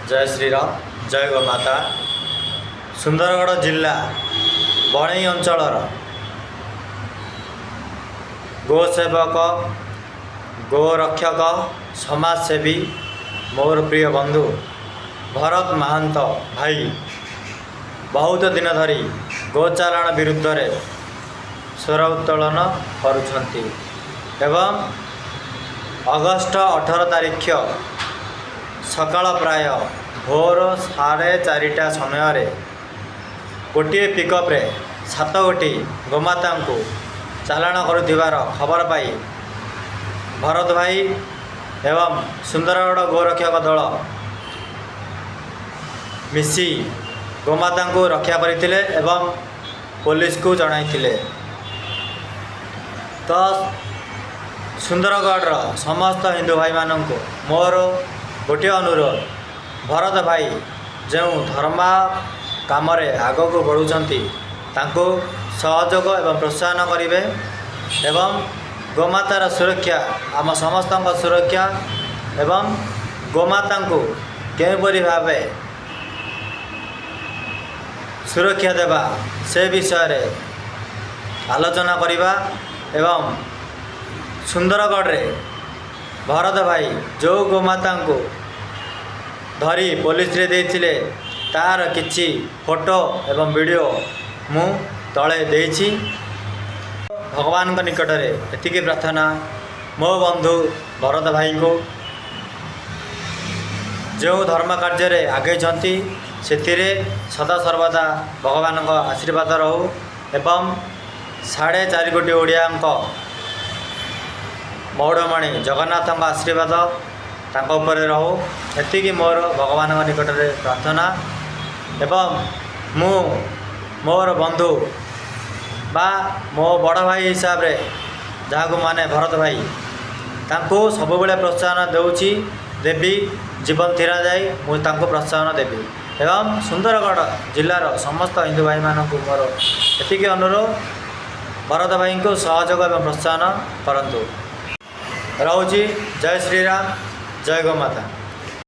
ଜୟ ଶ୍ରୀରାମ, ଜୟ ଗୋମାତା। ସୁନ୍ଦରଗଡ଼ ଜିଲ୍ଲା ବଣେଇ ଅଞ୍ଚଳର ଗୋସେବକ, ଗୋରକ୍ଷକ, ସମାଜସେବୀ, ମୋର ପ୍ରିୟ ବନ୍ଧୁ ଭରତ ମହାନ୍ତ ଭାଇ ବହୁତ ଦିନ ଧରି ଗୋଚାଲାଣ ବିରୁଦ୍ଧରେ ସ୍ୱର ଉତ୍ତୋଳନ କରୁଛନ୍ତି ଏବଂ ଅଗଷ୍ଟ 18 ତାରିଖ ସକାଳ ପ୍ରାୟ ଭୋର 4:30 ସମୟରେ ଗୋଟିଏ ପିକଅପ୍ରେ ସାତ ଗୋଟି ଗୋମାତାଙ୍କୁ ଚାଲାଣ କରୁଥିବାର ଖବର ପାଇ ଭରତ ଭାଇ ଏବଂ ସୁନ୍ଦରଗଡ଼ ଗୋରକ୍ଷକ ଦଳ ମିଶି ଗୋମାତାଙ୍କୁ ରକ୍ଷା କରିଥିଲେ ଏବଂ ପୋଲିସକୁ ଜଣାଇଥିଲେ। ତ ସୁନ୍ଦରଗଡ଼ର ସମସ୍ତ ହିନ୍ଦୁ ଭାଇମାନଙ୍କୁ ମୋର ଗୋଟିଏ ଅନୁରୋଧ, ଭରତ ଭାଇ ଯେଉଁ ଧର୍ମ କାମରେ ଆଗକୁ ବଢ଼ୁଛନ୍ତି, ତାଙ୍କୁ ସହଯୋଗ ଏବଂ ପ୍ରୋତ୍ସାହନ କରିବେ ଏବଂ ଗୋମାତାର ସୁରକ୍ଷା ଆମ ସମସ୍ତଙ୍କ ସୁରକ୍ଷା ଏବଂ ଗୋମାତାଙ୍କୁ କେଉଁପରି ଭାବେ ସୁରକ୍ଷା ଦେବା, ସେ ବିଷୟରେ ଆଲୋଚନା କରିବା ଏବଂ ସୁନ୍ଦରଗଡ଼ରେ ଭରତ ଭାଇ ଯେଉଁ ଗୋମାତାଙ୍କୁ ଧରି ପୋଲିସରେ ଦେଇଥିଲେ, ତାର କିଛି ଫଟୋ ଏବଂ ଭିଡ଼ିଓ ମୁଁ ତଳେ ଦେଇଛି। ଭଗବାନଙ୍କ ନିକଟରେ ଏତିକି ପ୍ରାର୍ଥନା, ମୋ ବନ୍ଧୁ ଭରତ ଭାଇଙ୍କୁ ଯେଉଁ ଧର୍ମ କାର୍ଯ୍ୟରେ ଆଗେଇଛନ୍ତି, ସେଥିରେ ସଦାସର୍ବଦା ଭଗବାନଙ୍କ ଆଶୀର୍ବାଦ ରହୁ ଏବଂ 4.5 କୋଟି ଓଡ଼ିଆଙ୍କ ମଉଡ଼ମଣି ଜଗନ୍ନାଥଙ୍କ ଆଶୀର୍ବାଦ ତାଙ୍କ ଉପରେ ରହୁ। ଏତିକି ମୋର ଭଗବାନଙ୍କ ନିକଟରେ ପ୍ରାର୍ଥନା। ଏବଂ ମୁଁ ମୋର ବନ୍ଧୁ ବା ମୋ ବଡ଼ ଭାଇ ହିସାବରେ ଯାହାକୁ ମାନେ ଭରତ ଭାଇ, ତାଙ୍କୁ ସବୁବେଳେ ପ୍ରୋତ୍ସାହନ ଦେଉଛି, ଦେବି। ଜୀବନ ଥିଲା ଯାଏ ମୁଁ ତାଙ୍କୁ ପ୍ରୋତ୍ସାହନ ଦେବି। ଏବଂ ସୁନ୍ଦରଗଡ଼ ଜିଲ୍ଲାର ସମସ୍ତ ହିନ୍ଦୁ ଭାଇମାନଙ୍କୁ ମୋର ଏତିକି ଅନୁରୋଧ, ଭରତ ଭାଇଙ୍କୁ ସହଯୋଗ ଏବଂ ପ୍ରୋତ୍ସାହନ କରନ୍ତୁ। ରହୁଛି। ଜୟ ଶ୍ରୀରାମ, ଜୟ ଗୋମାତା।